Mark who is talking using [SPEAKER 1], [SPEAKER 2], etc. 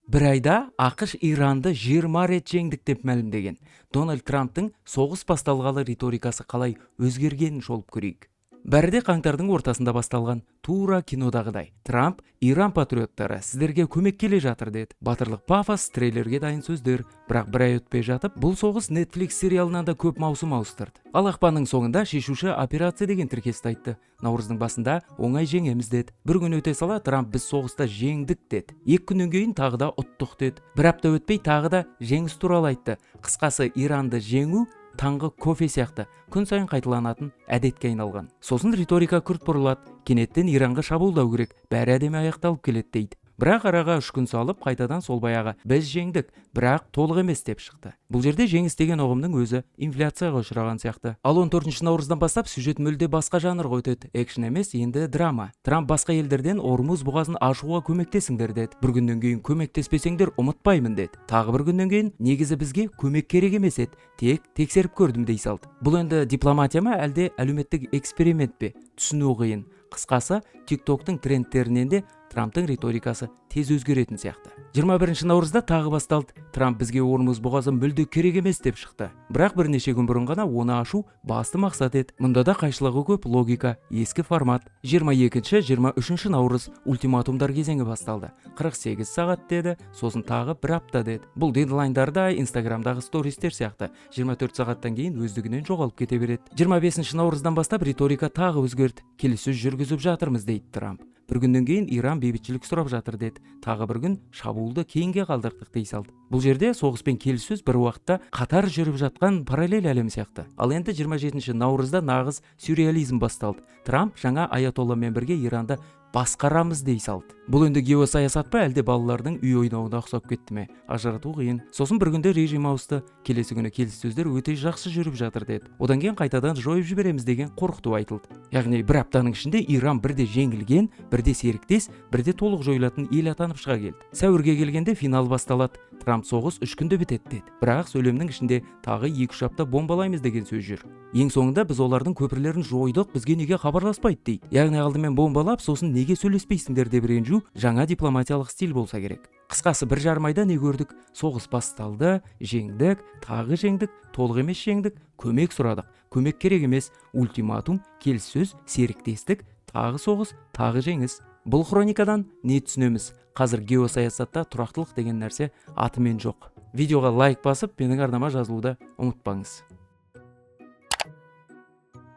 [SPEAKER 1] Бір айда АҚШ Иранды 20 рет жеңдік деп мәлімдеген. Дональд Трамптың соғыс басталғалы риторикасы қалай өзгергенін шолып көрейік. Бәрі де қаңтардың ортасында басталған, тура кинодағыдай. Трамп: «Иран патриоттары, сіздерге көмек келе жатыр», – деді. Батырлық пафос, трейлерге дайын сөздер. Бірақ бір ай өтпей жатып, бұл соғыс Netflix сериалынан да көп маусым ауыстырды. Ал ақпанның соңында «шешуші операция» деген тіркесті айтты. Наурыздың басында «оңай жеңеміз» деді. Бір күн өте сала Трамп «біз соғыста жеңдік» деді. 2 күннен кейін тағы да «ұттық» деді. Бір апта өтпей тағы да жеңіс туралы айтты. Қысқасы, Иранды жеңу таңғы кофе сияқты күн сайын қайталанатын әдетке айналған. Сосын риторика күрт бұрылады. Кенеттен Иранға шабуылдау керек, бәрі әдемі аяқталып келеді дейді. Бірақ араға 3 күн салып, қайтадан сол баяғы «біз жеңдік, бірақ толық емес» деп шықты. Бұл жерде жеңіс деген ұғымның өзі инфляцияға ұшыраған сияқты. Ал 14 наурыздан бастап сюжет мүлде басқа жанрға өтеді. Экшн емес, енді драма. Трамп басқа елдерден «Ормуз бұғазын ашуға көмектесіңдер» деді. Бір күннен кейін «көмектеспесеңдер, ұмытпаймын» деді. Тағы бір күннен кейін «негізі бізге көмек керек емес еді, тек тексеріп көрдім» дей салды. Бұл енді дипломатия ма, әлде әлеуметтік эксперимент пе, түсіну қиын. Қысқасы, ТикТоктың трендтерінен де Трамптың риторикасы тез өзгеретін сияқты. 21 наурызда тағы басталды. Трамп «бізге Ормуз бұғазы мүлде керек емес» деп шықты. Бірақ бірнеше күн бұрын ғана оны ашу басты мақсат еді. Мұнда да қайшылығы көп логика, ескі формат. 22-23 наурыз ультиматумдар кезеңі басталды. 48 сағат деді, сосын тағы бір апта деді. Бұл дедлайндар да Инстаграмдағы стористер сияқты 24 сағаттан кейін өздігінен жоғалып кете береді. 25 наурыздан бастап риторика тағы өзгерді. «Келіссөз жүргізіп жатырмыз» дейді Трамп. Бір күннен кейін «Иран бейбітшілік сұрап жатыр» деді. Тағы бір күн «шабуылды кейінге қалдырдық» дей салды. Бұл жерде соғыс пен келіссөз бір уақытта қатар жүріп жатқан параллель әлем сияқты. Ал енді 27 наурызда нағыз сюрреализм басталды. Трамп жаңа аятолламен бірге Иранды басқарамыз дей салды. Бұл енді геосаясат па, әлде балалардың үй ойнауына ұқсап кетті ме, ажырату қиын. Сосын бір күнде режим ауысты. Келесі күні «келіссөздер өте жақсы жүріп жатыр» деді. Одан кейін «қайтадан жойып жібереміз» деген қорқыту айтылды. Яғни бір аптаның ішінде Иран бірде жеңілген, бірде серіктес, бірде толық жойылатын ел атанып шыға келді. Сәуірге келгенде финал басталады. Трамп «соғыс 3 күнде бітеді» деді. Бірақ сөйлемнің ішінде «тағы 2-3 апта бомбалаймыз» деген сөз жүр. Ең соңында «біз олардың көпірлерін жойдық, бізге неге хабарласпайды» дейді. Яғни алдымен бомбалап, сосын «неге сөйлеспейсіңдер» деп ренжу жаңа дипломатиялық стиль болса керек. Қысқасы, 1,5 айда не көрдік? Соғыс басталды, жеңдік, тағы жеңдік, толық емес жеңдік, көмек сұрадық, көмек керек емес, ультиматум, келіссөз, серіктестік, тағы соғыс, тағы жеңіс. Бұл хроникадан не түсінеміз? Қазір геосаясатта тұрақтылық деген нәрсе атымен жоқ. Видеоға лайк басып, менің арнама жазылуды ұмытпаңыз.